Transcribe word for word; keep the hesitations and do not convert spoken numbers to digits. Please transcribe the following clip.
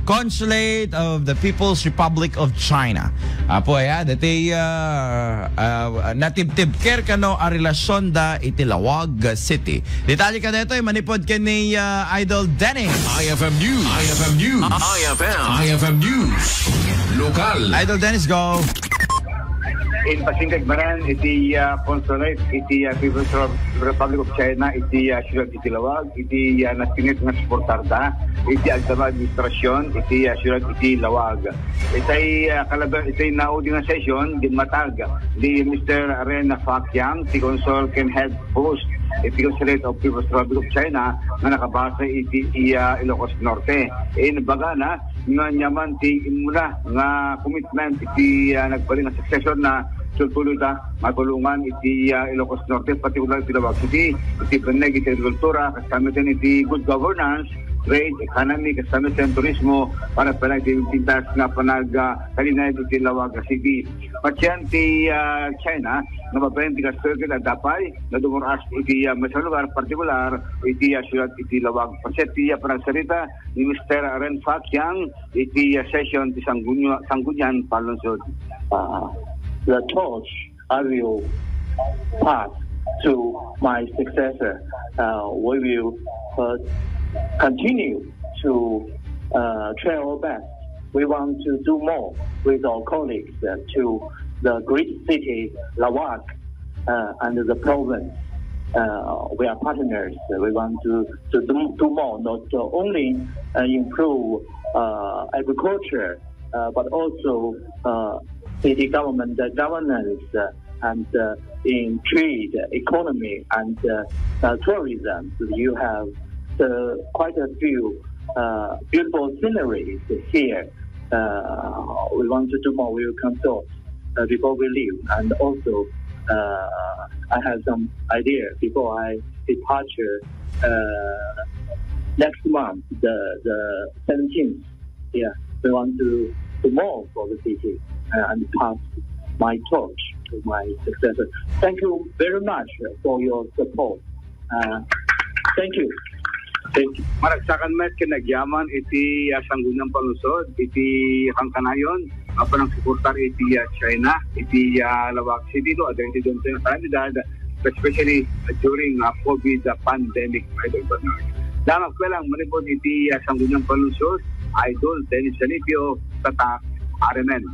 Consulate of the People's Republic of China. Apo, ya, dati, ah, ah, natibtibker kano a relasyonda iti Laoag City. Detalye kadaytoy manipud ken ni, ah, Idol Dennis. I F M News. I F M News. I F M. I F M News. Lokal. Idol Dennis, go. In pasingkag manen iti, ah, consulate iti, ah, People's Republic of China iti, ah, siyudad iti Laoag, iti, ah, nasinit nga suportarda iti agdama administrasyon iti, ah, siyudad iti Laoag. Itay, ah, kalabar, itay naudi nga session, dimmatag ni Mister Ren Fakiang, ti Consul ken Head Post iti Consulate of People's Republic of China nga nakabase iti iya Ilocos Norte. Inbagana nga ania man ti immuna nga commitment iti, ah, nagbalin nga succession na sultuloda matulongan iti, ah, Ilocos Norte, partikular iti Laoag City, iti benneg iti agrikultura, kastamiten iti good governance, trade, economy, kastamiten turismo, para pala iti pintas nga panag, ah, kalinayad iti Laoag City. Patien ti, ah, China, nga babaen ti kastoy ket adda pay nga dumur-as iti, ah, maysa lugar, partikular iti, ah, siyudad iti Laoag. Patien ti, ah, panagsarita ni Mister Ren Fakiang iti, ah, session ti Sanggunian, Sanggunian Panlungsod. Uh, the torch I will pass to my successor. Uh, we will, uh, continue to, uh, try our best. We want to do more with our colleagues, uh, to the great city Laoag, uh, and the province. Uh, we are partners. We want to, to do, do more, not only, uh, improve, uh, agriculture, uh, but also, uh, city government, uh, governance, uh, and, uh, in trade, economy, and, uh, uh, tourism. You have, uh, quite a few, uh, beautiful sceneries here. Uh, we want to do more. We will consult, uh, before we leave. And also, uh, I have some idea before I departure, uh, next month, the, the seventeenth. Yeah, we want to do more for the city, uh, and pass my torch to my successor. Thank you very much for your support. Uh, thank you. Thank you. Maragsakan met ken agyaman iti, ah, Sanggunian Panlungsod, iti kankanayon, ah, panangsuportar iti, ah, China, iti, ah, Laoag City, no, adda iti daytoy nga kalamidad, especially, ah, during, ah, COVID, ah, pandemic, Idol Bernard. Damag pa lang, manipod iti, ah, Sanggunian Panlungsod, Idol Dennis Salipio, Tatak, R M N.